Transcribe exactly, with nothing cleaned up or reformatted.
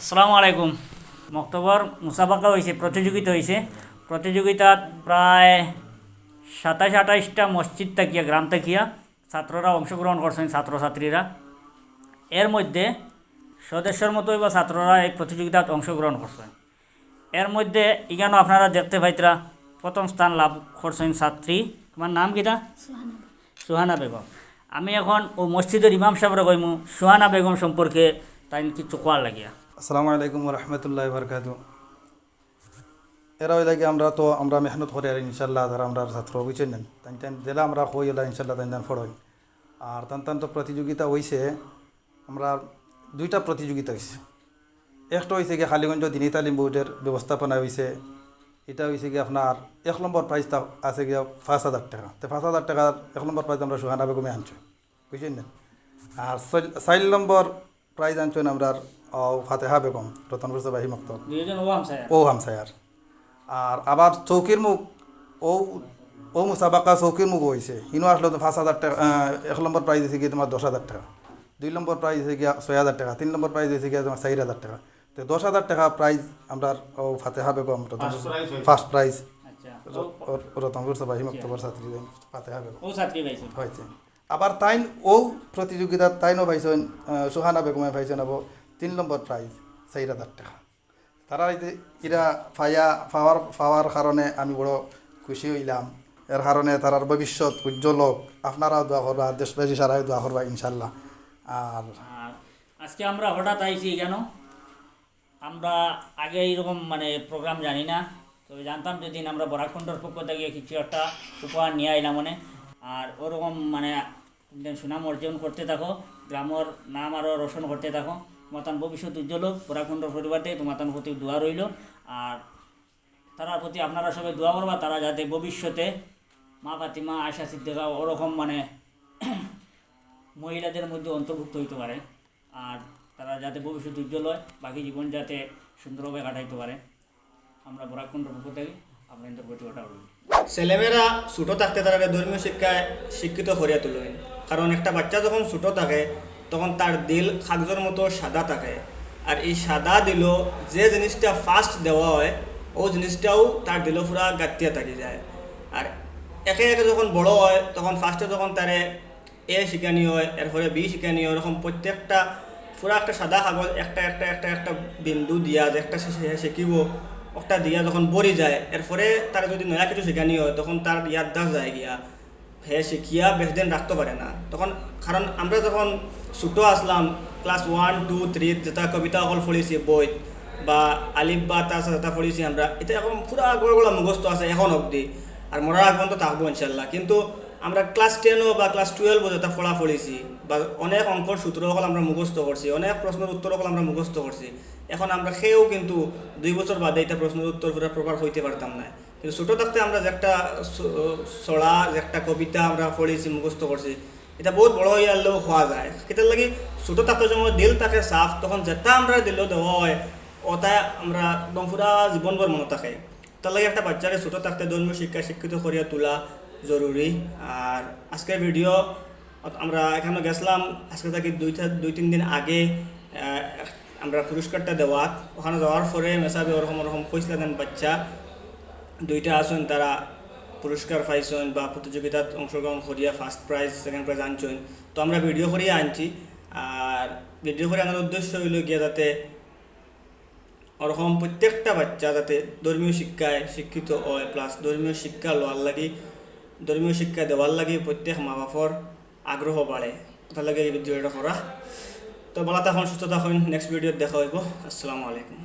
আসসালামু আলাইকুম। মক্তবর মুসাবাকা অইছে, প্রতিযোগিতা অইছে। প্রতিযোগিতাত প্রায় সাতাইশ আটাইশটা মসজিদ থাকিয়া, গ্রাম থাকিয়া ছাত্ররা অংশগ্রহণ করছইন, ছাত্রছাত্রীরা। এর মধ্যে সদস্যর মতো অইবা ছাত্ররা এই প্রতিযোগিতাত অংশগ্রহণ করছইন। এর মধ্যে ইখানো আপনারা দেখতে পাইতরা প্রথম স্থান লাভ করছইন ছাত্রী। তোমার নাম কিতা? সুহানা বেগম। আমি এখন অউ মসজিদর ইমাম সাবরে কইমু সুহানা বেগম সম্পর্কে তাইন কিছু কওয়ার লাগিয়া। আসসালামু আলাইকুম ওয়া রাহমাতুল্লাহি ওয়া বারাকাতুহু। এরা অইলা গি আমরা তো, আমরা মেহনত করি আর ইনশাআল্লাহ যারা আমরার ছাত্র, বুঝছইন নি? তাইন তাইন যেলা আমরা কই অলা ইনশাআল্লাহ তাইন তাইন পড়ইন। আর তান তান তো প্রতিযোগিতা অইছে, আমরার দুইটা প্রতিযোগিতা অইছে। একটা অইছে গি কালীগঞ্জ দিনী তালিম বোর্ডর ব্যবস্থাপনায় অইছে, ইটা অইছে গি আপনার এক নম্বর প্রাইজটা আছে গি পাঁচ হাজার টেকা। তে পাঁচ হাজার টেকার এক নম্বর প্রাইজ আমরার সুহানা বেগমে আনছইন, বুঝছইন নি? আর চাইর নম্বর প্রাইজ আনছইন আমরার, ও, ফাতেহা বেগম, রতনপুর সবাহি মক্তব। দুইজন অউ হামসায়ার। অউ হামসায়ার। আর আবার চৌকির মুখ, অউ, অউ মুসাবাকা চৌকির মুখ অইছে। হিনো আসলে তো পাঁচ হাজার টেকা, আহ, এক নম্বর প্রাইজ অইছে গি তোমার দশ হাজার টেকা, দুই নম্বর প্রাইজ অইছে গি ছয় হাজার টেকা, তিন নম্বর প্রাইজ অইছে গি তোমার চাইর হাজার টেকা। তো দশ হাজার টেকা প্রাইজ আমরার, ও, ফাতেহা বেগম, রতনপুর, first prize অইছে। First prize। আচ্ছা, র-, ও র-, রতনপুর সবাহি মক্তবর ছাত্রী ফাতেহা বেগম। অউ ছাত্রী পাইছে। অইছে। আবার তাইন অউ প্রতিযোগিতাত তাইনও পাইছইন, আহ, সুহানা বেগমে পাইছইন আবার তিন নম্বর প্রাইজ, চাইর হাজার টেকা। তারা এই যে ইরা পাইয়া, পাওয়ার, পাওয়ার কারণে আমি বড় খুশি অইলাম। এর কারণে তারার ভবিষ্যৎ উজ্জ্বল হোক। আপনারাও দোয়া করবা, আর দেশবাসী সারাই দোয়া করবা ইনশাআল্লাহ। আর আর আজকে আমরা হঠাৎ আইছি কেন? আমরা আগে এইরকম মানে প্রোগ্রাম জানি না, তবে জানতাম যেদিন আমরা বরাক কণ্ঠর পক্ষ থাকি কিছু একটা উপহার নিয়া আইলাম মানে। আর ওরকম মানে সুনাম অর্জন করতে থাকো, গ্রামর নাম আরও রোশন করতে থাকো। তোমাতান ভবিষ্যৎ উজ্জ্বল হোক, বরাক কণ্ঠর পরিবার থাকি তোমাতান প্রতি দোয়া রইল। আর তারার প্রতি আপনারা সবে দোয়া করবা, তারা যাতে ভবিষ্যতে মা ফাতিমা, আয়েশা সিদ্দিকা ওরকম মানে মহিলাদের মধ্যে অন্তর্ভুক্ত হইতে পারে। আর তারা যাতে ভবিষ্যতে উজ্জ্বল হয়, বাকি জীবন যাতে সুন্দরভাবে কাটাইতে পারে। আমরা বরাক কণ্ঠর পক্ষ থাকি আপনাদের প্রতি ওটা রইল। ছেলেমেয়েরা ছোট থাকতে তারারে ধর্মীয় শিক্ষায় শিক্ষিত করিয়া তুলইন, কারণ একটা বাচ্চা যখন ছোট থাকে তখন তার দিল কাগজর মতো সাদা থাকে, আর এই সাদা দিলো যে জিনিসটা first দেওয়া হয়, ও জিনিসটাও তার দিলো পুরা গাত্তিয়া থাকি যায়। আর একে একে যখন বড় হয় তখন first-এ যখন তারে এ শিখানি হয়, এরপরে বি শিখানি হয়, ওরকম প্রত্যেকটা পুরা একটা সাদা কাগজ একটা একটা একটা একটা বিন্দু দিয়া যে একটা সে, সে শিখিব, ওটা দিয়া যখন ভরি যায়, এরপরে তার যদি নয়া কিছু শিখানি হয়, তখন তার ইয়াদদাস্ত যায় গিয়া, হে শিখিয়া বেশ দিন রাখতে পারে না। তখন কারণ আমরা যখন ছোট আসলাম, class one, two, three, যেটা কবিতা অকল পড়ছি বইত, বা আলিফ বা তা যেটা পড়ছি আমরা, এটা এখন পুরা গড়গড়া মুখস্থ আছে এখন অবধি, আর মরার আগ পর্যন্ত থাকবো ইনশাল্লাহ। কিন্তু আমরা class ten-ও বা class twelve-ও যেটা পড়া পড়ছি, বা অনেক অঙ্কর সূত্র অকল আমরা মুখস্থ করছি, অনেক প্রশ্নর উত্তর অকল আমরা মুখস্থ করছি, এখন আমরা কেউ কিন্তু দুই বছর বাদে এটা প্রশ্নর উত্তর পুরা proper কইতে পারতাম না। কিন্তু ছোট থাকতে আমরা যে একটা ছ-, ছড়া, যে একটা কবিতা আমরা পড়ছি, মুখস্থ করছি, এটা বহুত বড় অইয়া আনলেও কওয়া যায়। কিতার লাগি? ছোট থাকতে সময় দিল থাকে সাফ, তখন যেটা আমরা দিলো দেওয়া হয়, ওটা আমরা একদম পুরা জীবনভর মনে থাকে। তার লাগি একটা বাচ্চারে ছোট থাকতে ধর্মীয় শিক্ষা শিক্ষিত করিয়া তোলা জরুরি। আর আজকের ভিডিও আমরা এখানো গেছিলাম, আজকে থাকি দুই থা-, দুই তিন দিন আগে, আহ, আমরা পুরস্কারটা দেওয়াত, ওখানো যাওয়ার পরে মেসাবে ওরকম ওরকম কইছিলা যেন বাচ্চা দুইটা আছইন, তারা পুরস্কার পাইছইন বা প্রতিযোগিতাত অংশগ্রহণ করিয়া first prize, second prize আনছইন। তো আমরা ভিডিও করিয়া আনছি, আর ভিডিও করে আনার উদ্দেশ্য অইলো গিয়া যাতে ওরকম প্রত্যেকটা বাচ্চা যাতে ধর্মীয় শিক্ষায় শিক্ষিত হয়, plus ধর্মীয় শিক্ষা লওয়ার লাগি, ধর্মীয় শিক্ষা দেওয়ার লাগি প্রত্যেক মা বাপর আগ্রহ বাড়ে। ওটার লাগি এই ভিডিওটা করা। তো ভালা থাকইন, সুস্থ থাকইন, next ভিডিওত দেখা অইবো। আসসালামু আলাইকুম।